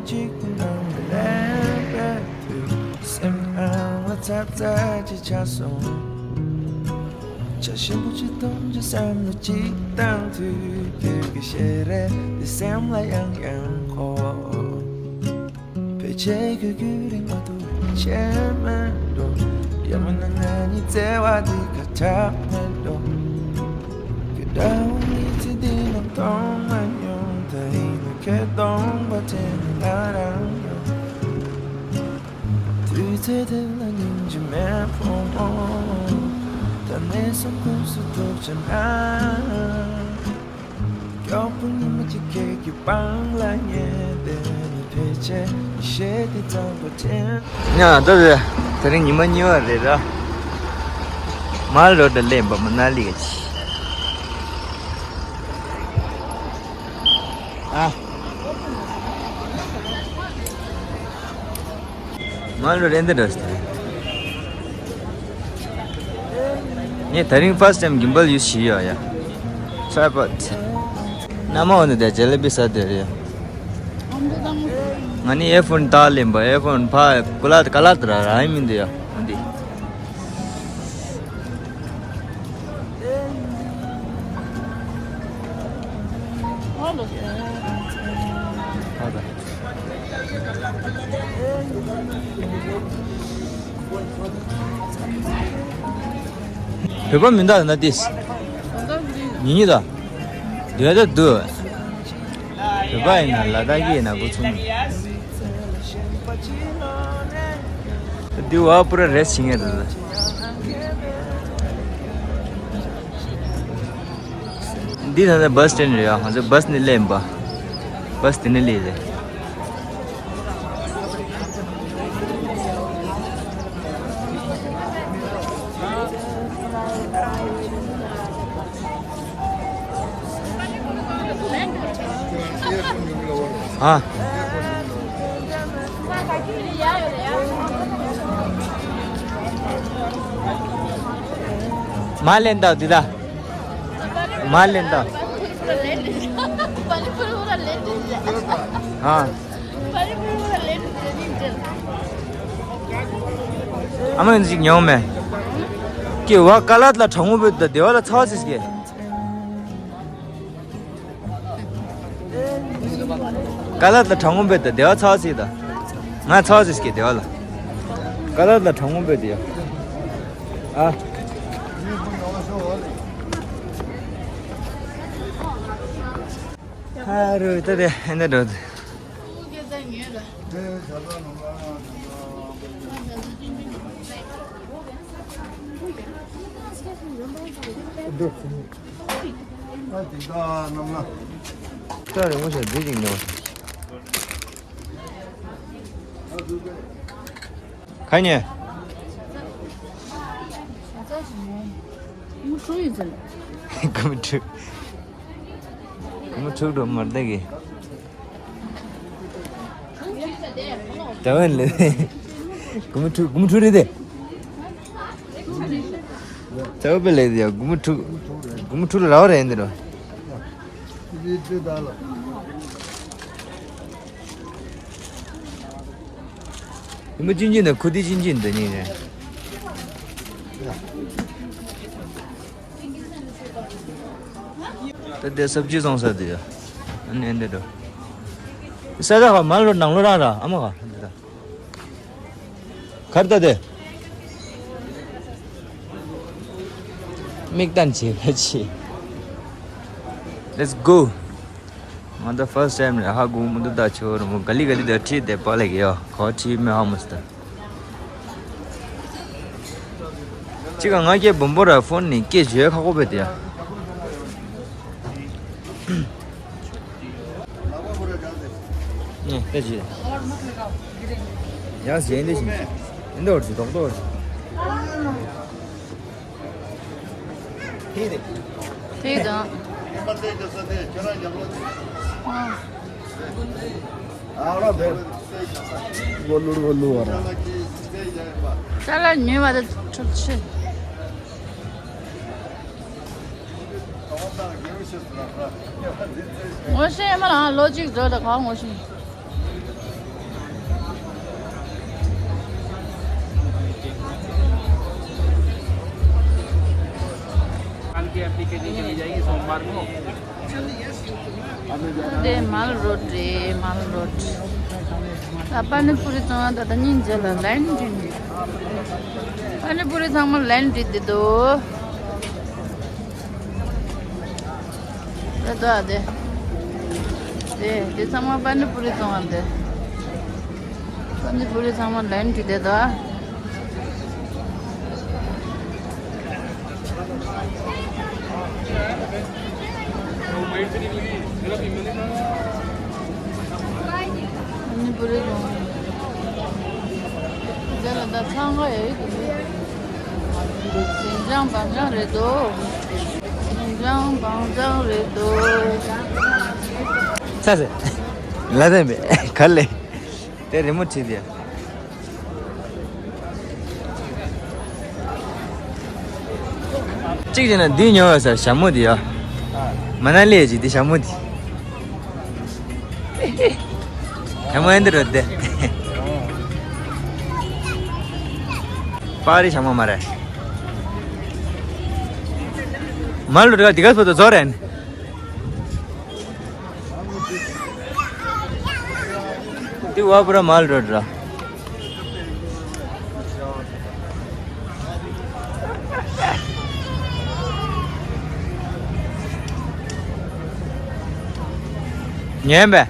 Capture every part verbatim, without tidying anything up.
གཅིག་ཏུ་སྣང་བའི་ལས་པའི་དུས། སེམས་ཨང་ལ་ཚ་ཚ་ཅིག་ཆགས་སོང་། ཆ་ཞིམ་པོ་ཅིག་འཐུང་ཅིག་བསམ་བློ་ཅིག་བཏང་དུས། དུས་ཀྱི་ཞལ་རས་འདི་སེམས་ལ་ཡང་ཡང་འཁོར། ཕལ་ཆེར་ཁྱོད་ཁྱོད་རིག་མ་ཐུབ་ཆེ་མེད་འགྲོ། ཡང་མིན་ན་ང་གཉིས་བརྩེ་བ་འདི་ཁ་ཆག་མེད་འགྲོ། ཁྱོད་འདྲ་བོ་མི་ཚེ་འདི་ནང་མཐོང་མ་མྱོང་། ད་ཡིན་ན་ཁྱོད་སྟོང་པ་དྲན་ནས་ང་རང་ཡོང་། དུས་ཚོད་དེ་ལ་སྙིང་རྗེ་མེད་ཕོ་མོ། ད་ནས་བཟུང་ཁོངས་སུ་ཐུག་བྱས་ན། མགྱོགས་པོ་ཉི་མ་གཅིག་ཁྱེད་ཀྱི་པང་ལ་ཉལ་བསྡད་ནས། ཕལ་ཆེར་གཞས་དེ་གཙང་པོ་དྲན། ཡ་ད་རེད། དེ་རིང་ཉི་མ་གཉིས་པ་རེད་ར། མ་ལོ་ད་ལེན་པ་མ་ན་ལི་ག་ཅི། ཨ། མ་ལོ་རེད་འདི་འདྲ་ཞིག་རེད། ངས་ད་རིང་first time gimbal use བྱས་ཡོད་ཡ། tripod། མནའ་མ་འོ་ནི་དེ་ཇེ་ལེ་བི་ཟ་དེ་རེད་ཡ། ང་ནི་earphone བཏགས་ལེན་པ། earphone ཕ་ཀུ་ལ་ཀ་ལ་ཏི་ར་ར་ཡིན་མིན་འདི་ཡ། འདི། བོད་པ་མིན་ད་ན་ཏིས། ཉིན་ཉིན་ད། འདོད་ད་འདུག་བོད་པ་ཡིན་ན་ལ་དྭགས་ཀྱི་ཡིན་ན་འགོ་ཚུགས་མི། འདི་བ་པུ་ར་རེས་བྱེད་ངེས་རེད། འདི་ད་ལྟ་bus stand རེད་ཡ། ང་ཚོ་bus ནས་སླེབས་པ། bus དེ་ནས་སླེབས་རེད། ཨ། མ་ལེན་ད་འདི་ད། མ་ལེན་ད། ཨ། ཨ་མ་ཡིན་ཅིག་ཉོང་མེ། ཀེ་བ་ཀ་ལ་ལ་གྲང་མོ་བོད་ད་སྡེ་བ་ལ་ཚ་བ་ཅིག་ཀེ། ཀ་ལ་ལ་གྲང་མོ་བོད་ད་སྡེ་བ་ཚ་བ་ཅིག་ད། ང་ཚ་བ་ཅིག་ཀེ་སྡེ་བ་ལ། ཀ་ལ་ལ་གྲང་མོ་བོད་ད་ཡ། ཨ། ཁ་རུ་ད་དེ་ཨེ་འདྲ་འགྲོ། ད་རེ་ངོ་ཤེས་འདི་ཅིག་ཉོ། ག་ཉེ། ཀུ་མུ་ཁྲུག་ཀུ་མུ་ཁྲུག་འགྲོ་མར་ད་གི། ད་བན་ལེ། ཀུ་མུ་ཁྲུག་ཀུ་མུ་ཁྲུག་རེད་དེ། ད་བན་ལེ་དེ་ཀུ་མུ་ཁྲུག་ཀུ་མུ་ཁྲུག་ལ་ར་བ་རེད་འདི་རོ། ཡིན་པ་ཅིན་ཅིན་དང་ཁུ་ཏི་ཅིན་ཅིན་དང་གཉིས་རེད། ད་དེ་སབ་ཇི་བཙོང་ས་དེ་ཡ། ཨ་ནི་འདི་འགྲོ། ས་ད་ཧ་མ་ལོ་ནང་ལོ་རང་ར་ཨ་མ་ག་འདི་ད། གར་ད་དེ། མིག་ཏན་བྱེད་ཕ་ཆེ། Let's go. ང་ད་first time རེད། ཧ་གོ་མི་འདུག་ད་ཆོ་རུ་མོ་ག་ལི་ག་ལི་ད་ཁྲིད་དེ་པ་ལེ་གི་ཡོ་གོ་ཁྲིད་མེ་ཧ་མོ་སྟ། ཅི་ག་ང་སྐད་བུམ་པོ་ར་ཕོན་ནི་སྐད་བརྗོད་ཁག་པོ་བས་དེ་ཡ། ནས་ལྟ་ཅི། ཡང་གཞན་འདི་བཞིན། འདི་འོར་ཅི་རྡོག་རྡོག་འོར་ཅི། དེ་དང་། ཨ་ར་བེ། ཝོ་ལུ་ཝོ་ལུ་བ་ར། ཅ་ལག་ཉོས་པ་དང་འཕྲོད་ཆེ། ངོ་ཤེས་མ་ལ་ལོ་གཅིག་འཛོལ་དང་ག་ངོ་ཤེས། དེ་མལ་རོཌ་རེད། མལ་རོཌ། ད་པ་ནི་པུ་རི་བཙོང་བ་ད་ལྟ་སྙིང་རྗེ་ལ་ལན་བྲིས་འདུག་པ་ནི་པུ་རི་ཚང་མ་ལན་བྲིས་བསྡད་འདུག་དེ་དོ་ཨ་དེ། དེ་དེ་ཚང་མ་པ་ནི་པུ་རི་བཙོང་བ་དེ། པ་ནི་པུ་རི་ཚང་མ་ལན་བྲིས་བསྡད་དོ་ཨ། ཨ་ནི་པུ་རི་རྫོང་། རྒྱ་ལ་ད་ཚང་ག་ཡ་ཡི་དུ་མི། ཟིང་ཅང་བང་ཅང་རེད་དོ། ཟིང་ཅང་བང་ཅང་རེད་དོ། ཚ་ཟེ། ལ་དན་པས་ག་ལེ། དེ་རི་མོ་བྲིས་ཏེ། གཅིག་བྱས་ན་འདི་ཉོ་བ་ཟེར་ཞྭ་མོ་འདི་ཡ། མ་ན་ལི་ཡ་ཅིག་འདི་ཞྭ་མོ་འདི། ཞྭ་མོ་ཨེ་འདི་རོ་འདི། པ་རི་ཞྭ་མོ་མ་རེད། མ་ལོ་འདི་ག་སྤོ་ཏོ་ཛོ་རེན། འདི་བ་པུ་ར་མལ་རོཌ་ར། ཉན་པས།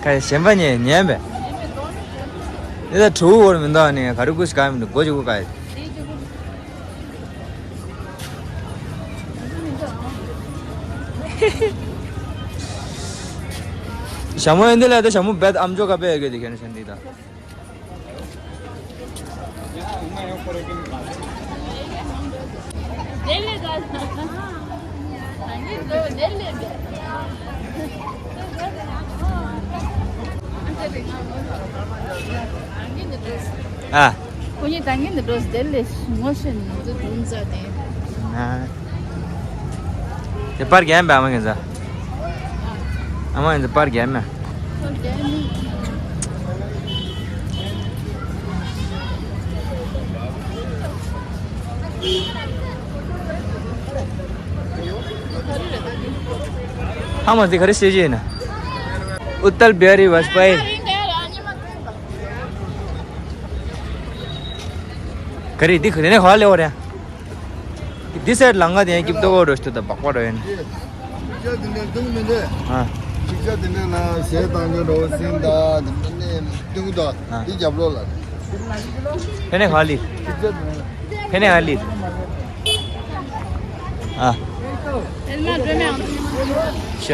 ཁ་ཞེན་པ་ཉན་ཉན་པས། འདི་ད་གྲུ་བོར་མི་འདུག་ནི་ག་རུ་ཀུ་ཤི་ག་མི་འདུག་སྒོ་ཅིག་གུ་ག་ཡི། ཞྭ་མོ་ཡིན་འདི་ལ་ད་ཞྭ་མོ་བེད་ཨམ་ཅོག་ག་པེ་ཡོད་གི་འདི་ཁྱེད་ནི་ཤན་འདི་ད། ཨ། ཁོ་གཉིས་ད་ངན་དུ་འགྲོ་སྡེ་ལས་ངོ་ཤེས་ནས་ང་ཚོ་དུང་མཛའ་དེ། དེ་པར་རྒྱན་པས་ཨ་མ་ཁྱེད་ཚོ། ཨ་མ་ཁྱེད་ཚོ་པར་རྒྱན་མེད། ཧ་མ་ཟི་ག་རེ་བཤད་ཀྱི་ཡིན་ན། ཨུ་ཏལ་བི་ཧ་རི་ཝཱཇ་པཱི། ག་རེ་འདི་ག་རེ་ནས་ཧ་ལས་བ་རེད། འདི་སེར་ལང་ང་དེ་ཡང་སྐྱིབས་ཏོ་གོ་རོ་ཤི་ཏོ་ད་བག་པ་རོ་ཡིན། ཅིག་ཅར་དེ་འདྲ་བཏུང་མི་འདུག་ཨ། ཅིག་ཅར་དེ་འདྲ་ལ་ཟས་བཏང་གི་རོ་སིན་ད་དེ་འདྲ་ནས་བཏུང་ད། ཨ། འདི་རྒྱབ་ལོགས་ལ། ཕེ་ནེ་ཧ་ལི། ཅིག་ཅར་དེ་འདྲ། ཕེ་ནེ་ཧ་ལི། ཨ། ཤ།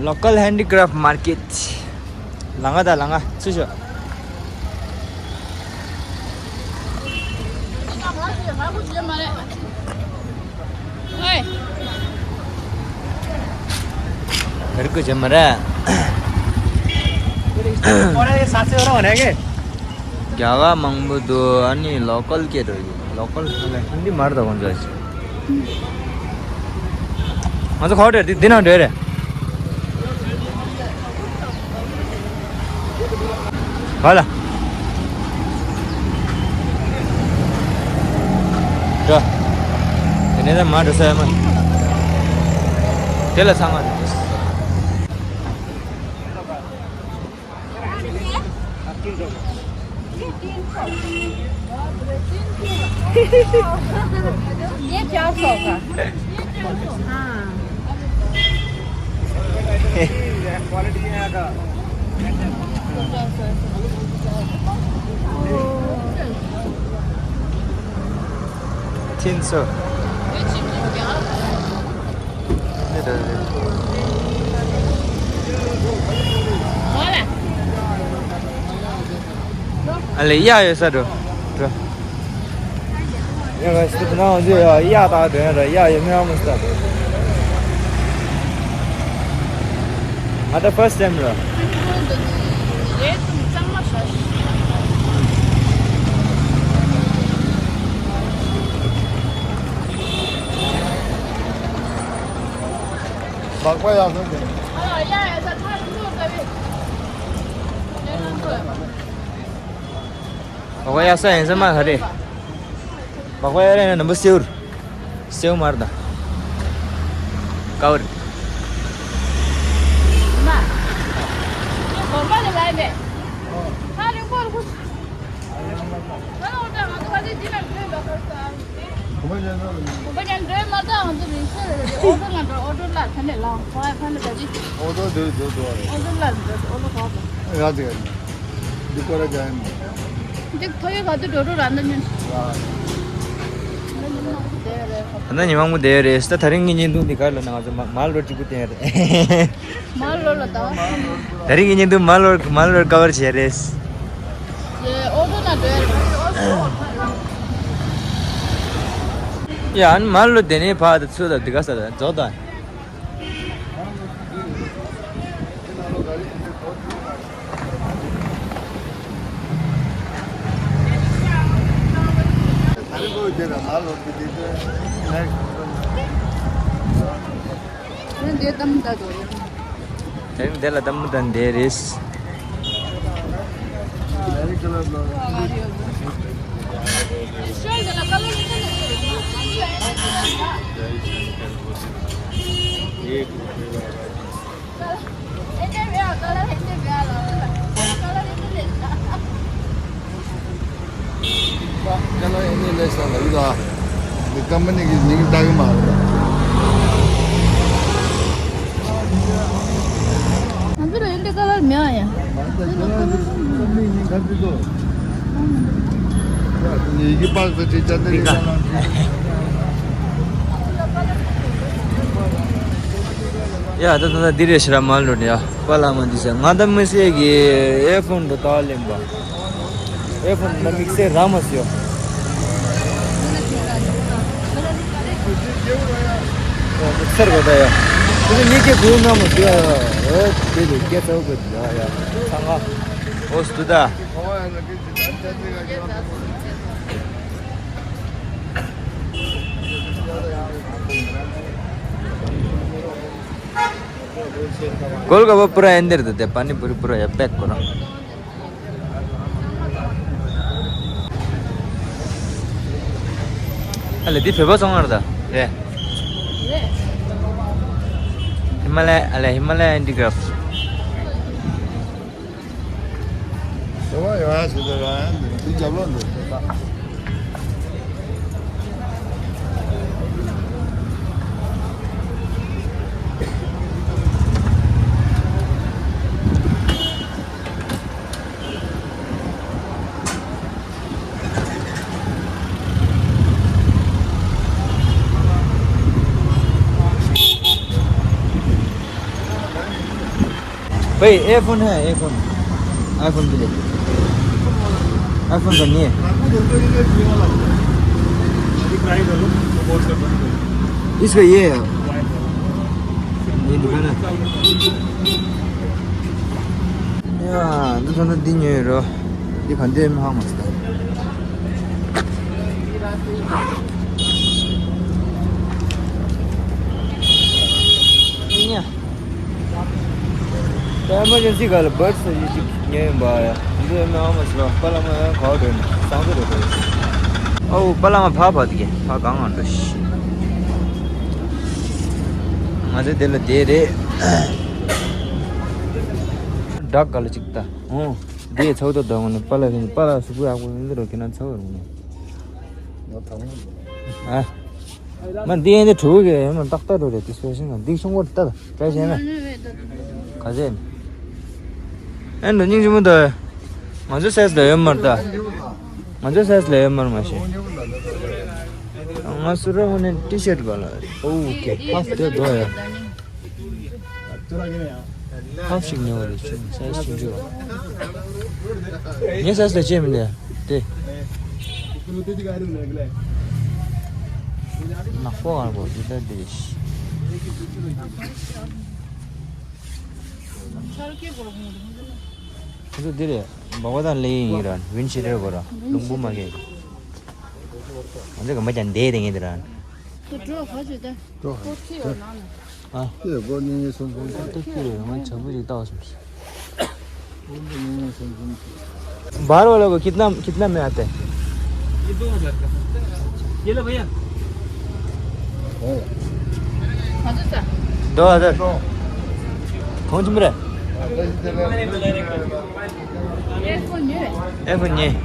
Local handicraft market. ལང་ང་ད་ལང་ང་ཚུ་ཤོག་རིག་གི་ཇེ་མ་རེད། རྒྱ་གར་མང་པོ་འདུག་ཨ་ནི་ལོ་ཀལ་སྐད་འགྲོ་གི། ལོ་ཀལ་ཧ་ལས་ཧིན་དི་མ་རེད་ད་ཁོང་ཚོ། ང་ཚོ་ཁོ་དེར་འདི་འདི་ནང་འགྲོ་རེད། ག་ལ། འགྲོ། དེ་ནས་ད་མ་འགྲོ་ས་ཡོད་མ། དེ་ལ་ཚང་མ་རེད། ये चार सौ का। हाँ। क्वालिटी यहाँ का। तीन सौ। ཨ་ལེ་གཡག་ཡོད་ས་འགྲོ། འགྲོ། ཡ་ག་སི་ཏུ་ནང་ཟེར་ཡ་གཡག་ལྟ་དོན་ར་གཡག་ཡོད་མེད་ཨ་མ་སྟ། ང་ད་first time ར། སྦག་སྦག་ཡག་ས་རེད། སྦག་སྦག་ཡག་ས་ཡིན་ས་མ་ག་རེད། སྦག་སྦག་ཡག་རེད་ན་ནམ་པ་སེའུ། སེའུ་མར་དང་། ཀའུར། ད་ནི་མང་པོ་བསྡད་རེད། ད་དེ་རིང་གི་བརྙན་ཐུང་འདི་ག་ལ་ན་ང་ཚོ་མ་མར་ལོ་གཅིག་པུ་བསྟན་རེད། མར་ལོ་ལ་ད། དེ་རིང་གི་བརྙན་ཐུང་མར་ལོ་མར་ལོ་ཀ་བར་བྱས་རེད། ཡ་ཨ་ནི་མར་ལོ་དེ་ནས་ཕར་དང་ཚུར་དང་འདི་ག་ས་དང་རྫོགས་དང་། དེ་རིང་དེ་ལ་གཏམ་དང་འདི་རེད། ང་ཚོ་ལ་འདི་ཀ་ལར་མེད་ཨ་ཡ། ཡ་ད་ད་ད་འདི་རེད་ཤི་ར་མ་ལོ་ཡ། པ་ལ་མ་འདི་ཟེར་ང་ད་མི་སེ་གི་ཨེ་ཕོན་དུ་ད་ལེན་པ། ཨེ་ཕོན་ན་དམིགས་བསལ་རག་མ་སོང་། དམིགས་བསལ་རོ་ད་ཡ། དེ་ནི་མི་སྐད་གོ་ན་མ་སོང་ཡ། ཨོ་དེ་ལས་སྐད་ཚ་བོ་གོ་ཡ་ཡ། ཚང་ང་། ཨོ་སྟུ་ད། गोलगप्पा पूरा अंदर देते, पानी पूरी पूरा या पैक करो। अले दी फेबा सोंग अर्दा। ए। हिमालय, अले हिमालय एंटीग्राफ। भाई, ये फोन है, ये फोन। आईफोन के लिए। आईफोन का नहीं है। इसका ये है। ये दुकान है। ཡ། འདི་ཚོ་ན་འདི་ཉོས་རོ། འདི་ག་འདི་མི་ཧ་མ་སྟེ། ཡ། ད་ཨེ་མར་ཇེན་སི་ག་ལ་བར་སི་ཡི་གཅིག་ཉོས་ཡིན་པ་ཡ། འདི་མི་ཧ་མ་སྟེ་པ་ལ་མ་ཡ་ག་བ་འགྲོ་ནི་སང་ཚོ་རེད་པ། ཨོ་པ་ལ་མ་ཕ་ཕ་དི་གེ་ཕ་གང་ང་འགྲོ་ཤི། ང་ཚོ་དེ་ལ་དེ་རེད། བྲག་ག་ལ་གཅིག་ལྟ། ཨོ། དེ་ཚོགས་ཐོག་དང་ནི་པ་ལ་ཧིན་པ་ལ་སུ་པུ་ཡག་པོ་ཡིན་འདི་རོ་ཁྱེད་རང་ཚོ་རུང་ནི། ཨ། མ་འདི་ཡིན་འདི་གྲུ་གི་ཡིན་མ་ཏག་ཏག་རོ་རེད་དེ་སོ་ཤིང་ག་འདི་ཤོང་གོ་ལྟ་ད་ཀྲའི་བྱས་ན། ག་ཟེ་ནི། ཨེ་འདི་སྙིང་རྗེ་མོ་ད། ང་ཚོ་སེས་ལ་ཡོད་མར་ད། ང་ཚོ་སེས་ལ་ཡོད་མར་མ་ཤེས། ང་སུ་ར་ཧོ་ནི་ཊི་ཤར་ག་ལ། ཨོ་ཁེ་ཧ་ཕ་དེ་དོ་ཡ། ཧབ་ཞིག་ཉོ་བ་རེད་ཆུང་སའི་ཆུང་ཆུང་། ངས་སའི་ལ་ཅེས་མི་འདུག་དེ། ནག་པོ་ཨང་པོ་འདི་ལྟར་འདི་རེད། ཁོ་ཚོ་འདི་རེད། འབའ་བ་དང་ལེ་ཡིན་ར་ཝིན་ཤི་རེད་གོ་ར་ལུང་པོ་མ་གས། ང་ཚོ་གམ་པ་ཀྱང་འདས་དེ་ངས་དེ་ར། འགྲོ་ཁ་ཆུ་དེ། ཁོ་ཁྱི་ཡོད་ནང་ནས། हाँ। ये बहुत नहीं, ये सुन, सुन। तो क्यों है? मैं छब्बीस जितना हो सकता। बाहर वालों को कितना, कितना में आता है? ये दो हज़ार का। ये लो भैया। दो हज़ार। कौन सी मेरा? ཨེ་ཕོན་གཉིས།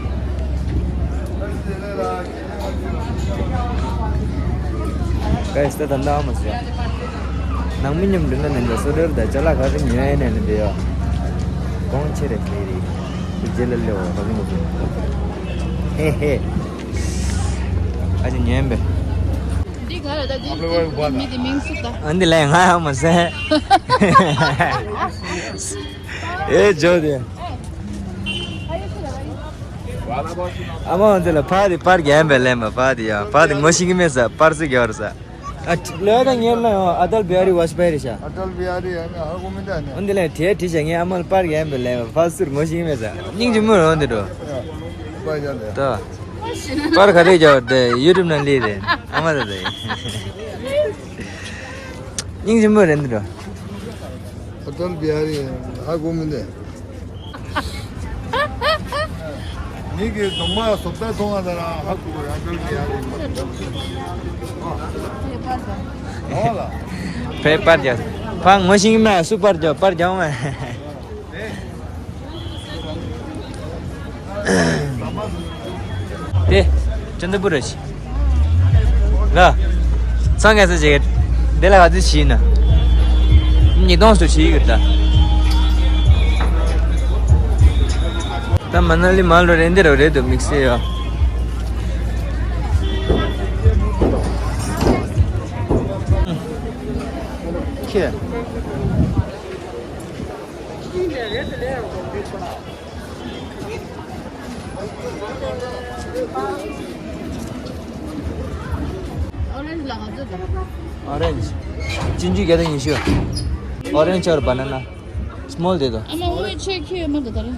ཀ་ཡེ་སྟ་ད་ནང་མ་ཟེར། ནང་མི་མཉམ་འདུག་ན་ནང་ག་སོ་ཌར་དང་ཅ་ལག་ག་རེ་ཉོ་ཡ་ཡིན་ན་ནི་འདི་ཡོ། གོང་ཆེ་རེད་ལེ་རེད། རྗེས་ལ་ལེའོ་ར་ལུང་གོ། ཧེ་ཧེ། ཨ་ཅེ་ཉན་པས། འདི་ག་ལ་ད་འདི་མི་དེ་མིང་སུ་ད། ཨ་འདི་ལས་ང་ཡང་མ་ཟེར། ཨེ་ཇོ་དེ། ཨ་མ་འོན་ཏེ་ལ་ཕ་དེ་པར་རྒྱན་པའི་ལེན་པ་ཕ་དེ་ཡ་ཕ་དེ་ངོ་ཤེས་ཀྱི་མེད་ས་པར་སུ་རྒྱ་བར་ས། ཨ་ལོས་དང་ཉན་ན་ཡང་ཨ་ཏལ་བི་ཧ་རི་ཝ་ཇ་པེ་རི་ཤ། ཨ་ཏལ་བི་ཧ་རི་ཡ་ནི་ཧ་གོ་མི་འདྲ་ནི། འོན་ཏེ་ལ་དེ་དྲིས་བྱས་ངས་ཨ་མ་ལ་པར་རྒྱན་པའི་ལེན་པ་ཕ་སུར་ངོ་ཤེས་ཀྱི་མེད་ས་སྙིང་རྗེ་མོ་རེད་འོན་ཏེ་འགྲོ། པར་རྒྱན་ལེན། ད། པར་ག་རེ་རྒྱ་བར་དེ་ཡུ་ཊུབ་ནང་སླེབས་རེད་ཨ་མ་ད་དེ། སྙིང་རྗེ་མོ་རེད་འདི་འགྲོ། ཨ་ཏལ་བི་ཧ་རི་ཧ་གོ་མི་འདུག་མི་གི་གདོང་མ་བཟོ་ལྟ་མཐོང་བ་དང་ཧ་གོ་གི་ཨ་ཏལ་བི་ཧ་རི། ཨོ་ལ། ཕེ་པར་རྒྱག་ཕ་ངོ་ཤེས་ཀྱི་མེད་སུ་པར་རྒྱག་པར་རྒྱག་མ། དེ། ཅན་ཏ་པུ་ར་ཤི། ལ། ཚང་ག་ས་ཅིག་དེ་ལ་ག་ཚོད་ཤི་ན། ཉིས་སྟོང་སུ་ཤི་གི་ད། ད་མ་ན་ལི་མ་ལོ་རེ་འདི་རོ་རེད་དུ་དམིགས་བསལ་ཡོད། ཁྱེད། Orange ལ་ང་ཚོ་དང་། Orange། ཅིན་ཅི་བརྒྱ་དང་ཉི་ཤུ། Orange or banana? Small དེ་དང་། ཨ་མ་དངུལ་ཆད་ཁྱེར་ཡོད་མ་འདུག་ད་རེད།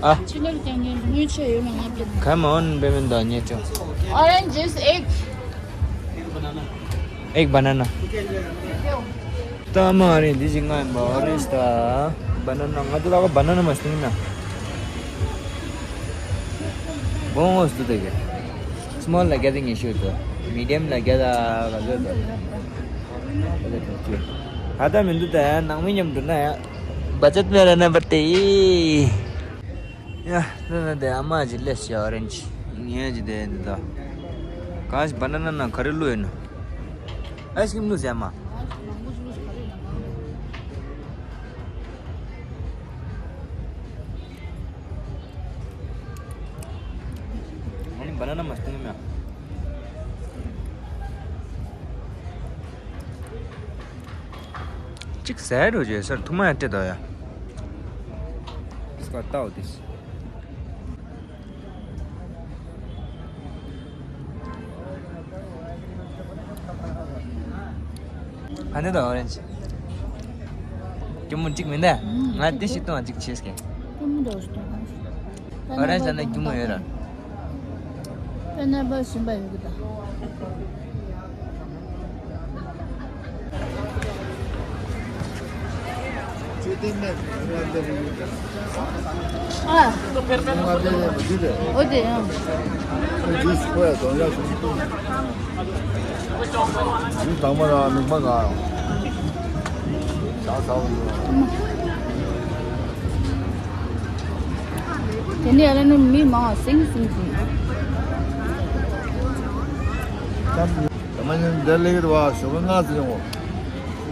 ཨ། ཅི་ལར་ཀྱང་ངས་དངུལ་ཆད་ཡོད་མ་ང་བརྒྱབ། Come on baby ད་ཉེ་ཆོ། Orange is egg. Egg banana. ད་མ་རེད་འདི་ཞིག་ང་ཡིན་པ་ཨོ་རེན་ཇི་དང་བ་ན་ན། ང་ཚོ་ལ་བ་ན་ན་མ་སྟེང་ན་སྒོང་ངོས་སུ་དེ་གི་སི་མོལ་ལ་བརྒྱ་དང་ཉི་ཤུ་དང་མི་ཌི་ཡམ་ལ་བརྒྱ་དང་ག་ཚོད་དང་། ཧ་ད་མི་འདུག་ད་ནང་མི་མཉམ་འགྲོ་ན་ཡང་བ་ཅད་མེ་ར་ན་བར་ཏེ་ཡ། ད་ད་དེ་ཨ་མ་ཅིག་སླེབས་ཤག་ཨོ་རེན་ཇི་ངས་ཅིག་དེ་འདི་ད་གང་ཞིག་བ་ན་ན་ན་ག་རེ་བླུགས་ཡོད་ན། ཨའི་སི་ཀྲིམ་བླུགས་ཟེར་མ། ཨ་ནི་བ་ན་ན་མ་སྟོང་མེད། གཅིག་ཟས་རོ་བྱས་སར་ཐུ་མ་ཡ་སྤྲད་དོ་ཡ། It's got tau this. ཨ་ནི་ད་ཨོ་རེན་ཇི། སྐྱོ་མོ་གཅིག་མིན་ད། ང་འདི་ཞིག་གཏོང་གཅིག་བྱེད་ཀྱི། སྐྱོ་མོ་འདྲ་བོ་ཞིག་གཏོང་། ཨོ་རེན་ཇི་ལ་སྐྱོ་མོ་ཡོད་ར། པེན་ཨེ་པལ་ཞིམ་པ་ཡོད་གི་ད། ཨ། འོ་དེ་ཡང་། འདི་དང་པ་ར་མིག་མ་ག་ཤ་ཚ་བོ་འདུག་དེ་ནས་ཨ་ལ་ནི་མི་མང་བ་སིང་སིང་སིང་། ད་མ་ཉིན་འདིར་སླེབས་ཀྱི་རེད་བ། ཞོགས་པ་སྔ་ཙམ་ཡོང་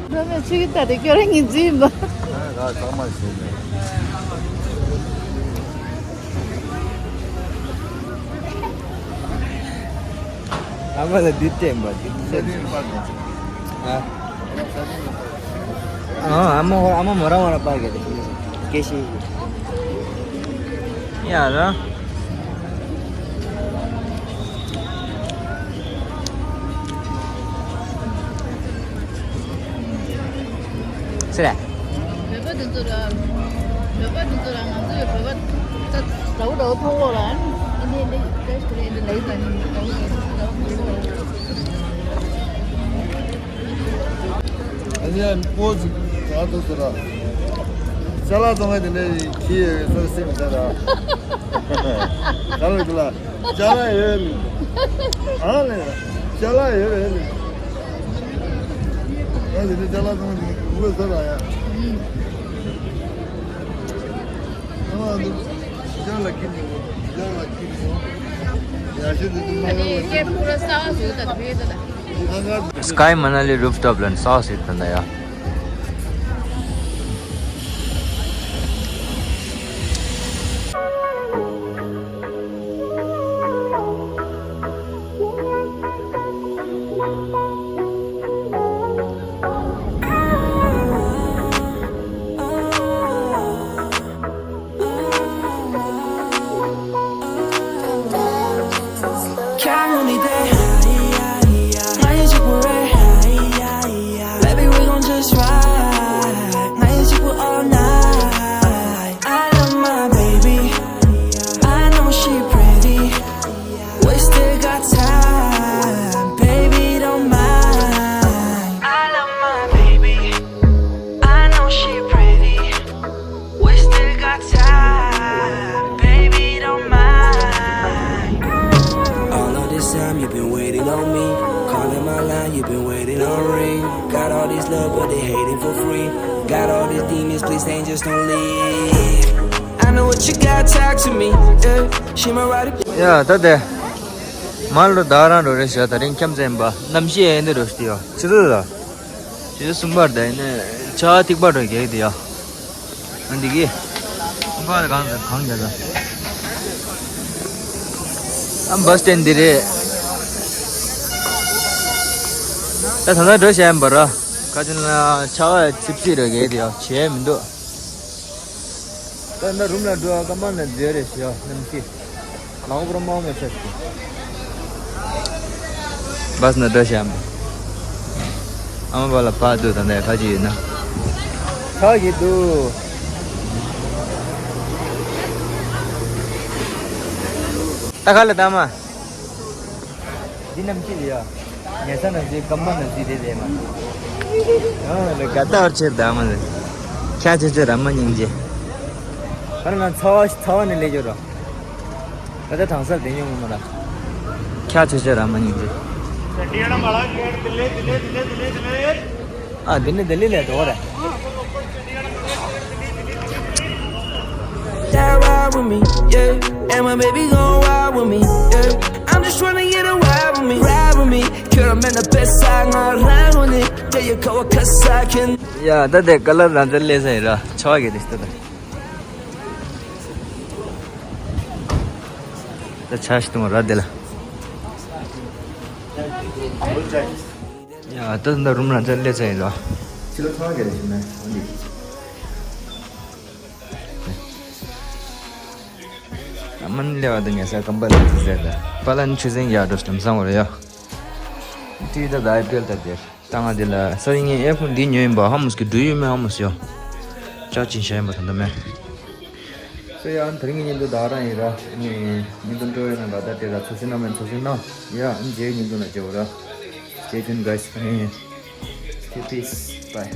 བ། ད་ནི་ཚིག་ད་དེ་ཁྱོད་རང་གཉིས་འཛིན་པ། ཨ་ད་ཚང་མ་ཤེས་ནས། ཨ་མ་ལ་འདི་སྟོན་པ་འདི་སྟོན་པ། ཨ། ཨ་ཨ་མ་ཧོ་ཨ་མ་མོ་རང་ཧོ་ར་པ་གེ་དེ་ཤི་ཡ་ར། སེ་ར། བོད་པ་དེ་ཚོ་ལ། བོད་པ་དེ་ཚོ་ལ་ང་ཚོ་ལ་བོད་པ་ད་འདྲ་བོ་འདྲ་བོ་མཐོང་གོ་ལ། ཨ་ནི་འདི་འདི་ཀྲེ་ཤི་ཁུ་རེ་འདི་ལ་ཡི་ད་ནི་འདྲ་བོ་འདྲ་བོ་མཐོང་གོ་ལ། ཡ་པོ་ཅིག་ག་ཐུབ་སོང་ར། ཅ་ལག་བཙོང་མཁན་དེ་འདྲ་ཡིན་གྱི་ཡོད་ས་སེམས་ཟེར་ར། ག་རེ་འདུག་ལ། ཅ་ལག་ཡོད་མི། ཨ་ལེ། ཅ་ལག་ཡོད་རེད་ལེ། ང་དེ་ནས་ཅ་ལག་བཙོང་མཁན་དེ་ངོ་ས་ར་ཡ། ཨ་འདུག་ཅ་ལག་ཁྱེར་ནས་ཡོང་། ཅ་ལག་ཁྱེར་ནས་ཡོང་། ཡ་ཤི་དེ་དུ་མ་ལ་ཡོང་། Sky Manali rooftop ལ་ས་ཟིག་ད་ན་ཡ། Baby, we gon' just ride. 나 이 집을 all night. I love my baby. I know she pretty. We still got time. Baby, don't mind. I love my baby. I know she pretty. We still got time, baby, don't mind. All of this time you've been waiting on me. Calling my line, you've been waiting on ring. Got all these love, but they hate it for free. Got all these demons, please angels don't leave. I know what you got, talk to me. Yeah, she my ride. ཡ་ད་དེ་མར་ལོ་ད་རང་འགྲོ་རེད་ཤག་ད་རིང་འཁྱམ་ཚན་པ་གནམ་གཤིས་ཡིན་འདི་འགྲོ་ཤི་ཡོ་ཆི་ཟིག་ལ། ཆུ་ཚོད་གསུམ་པར་དེ་ནས་ཆ་ཐིག་པ་འགྲོ་གེགས་དེ་ཡ། ཨ་འདི་གི་ཁང་ཁ་གང་རྒྱ་ལ། ཨ་བ་སི་སི་ཊེན་འདི་རེད། ད་ད་ལྟ་འགྲོ་བྱས་ཡིན་པ་ར། ཁ་ཅིག་ན་ཆ་བ་ཚིབ་ཚིབ་རེད་གེགས་དེ་ཡ་བྱས་མི་འདུག་ད་ད་རུམ་ལ་འགྲོ་ཨ་ཀ་མ་ན་མཛེས་རེད་ཤི་ཡ་གནམ་གཤིས། ལའོ་པུ་ར་མའོ་མ་ཆད། བ་སི་ན་འདྲ་ཤམ། ཨ་མ་པ་ལ་ཕ་དུ་དང་ནས་ཁ་ཅིག་ཡོད་ན། ཁ་གི་དུ། ད་ཁ་ལ་ད་མ། འདི་རྣམས་ཅི་ལ་ཡ། ཉལ་ས་ན་ཟི་སྐམ་པ་ན་ཟི་དེ་དེ་མ། ཨ་ལ་ག་ད་བར་ཆེར་ད་མ་ཟི། ཁྱ་ཆེ་ཆེ་ར་མ་སྙིང་རྗེ། ཁར་ང་ཚ་བ་ཚ་བ་ནས་ལས་ཀྱོ་ར། ད་ལྟ་གྲང་སར་བསྡད་མྱོང་མ་ར། ཁྱ་ཆེ་ཆེ་ར་མ་སྙིང་རྗེ། ཨ་འདི་ནི་ལྡི་ལི་ལས་འགྲོ་བ་རེད། That ride with me, yeah. And my baby gon' ride with me, yeah. I'm just tryna get a ride with me, ride with me. Girl, I'm in the best side, my ride with it. Yeah, you go a cuss, I can. ཡ་ད་དེ་ཀ་ལར་རང་ཚོ་ལས་ས་ཡིན་ར་ཆ་བ་གི་རེད་ད། ད་ཆ་ཞིག་གཏོང་ར་དེ་ལ། ཡ་ད་ད་རུམ་ར་ཚ་ལེ་ཚ་ཡིན་ར། ཕྱི་ལ་ཐང་ག་རེ་ཞིག་མེད་འོན་ཏེ། ཨ་མན་ལེ་བ་དང་ངེ་ས་ཀམ་པ་ལ་ཚི་ཟེར་ད། པ་ལན་ཆུ་ཟེང་ཡ་འགྲོ་སྟམ་སང་བ་ར་ཡ། ཏི་ད་ད་ཨའི་པི་ཨེལ་ད་དེར། ད་ང་འདི་ལ་སོ་ཡིན་ངས་ཨེ་ཕུ་འདི་ཉོས་ཡིན་པ་ཧ་མུས་ཀྱི་འགྲུལ་ཡོད་མེད་ཧ་མུས་ཡོ། ཅག་ཅིན་ཤ་ཡིན་པ་ད་འདི་མེད། སོ་ཡ་ཨན་དེ་རིང་གི་ཉིན་དུ་ད་རང་ཡིན་ར་ནི་ཉིན་དུ་འགྲོ་ཡོད་ན་ད་ད་དེ་ར་ཚོ་སི་ན་མེད་ཚོ་སི་ན་ཡ་ཨན་རྗེས་ཉིན་དུ་ན་ཇེ་བོ་ར། Stay tuned, guys. Peace. Bye.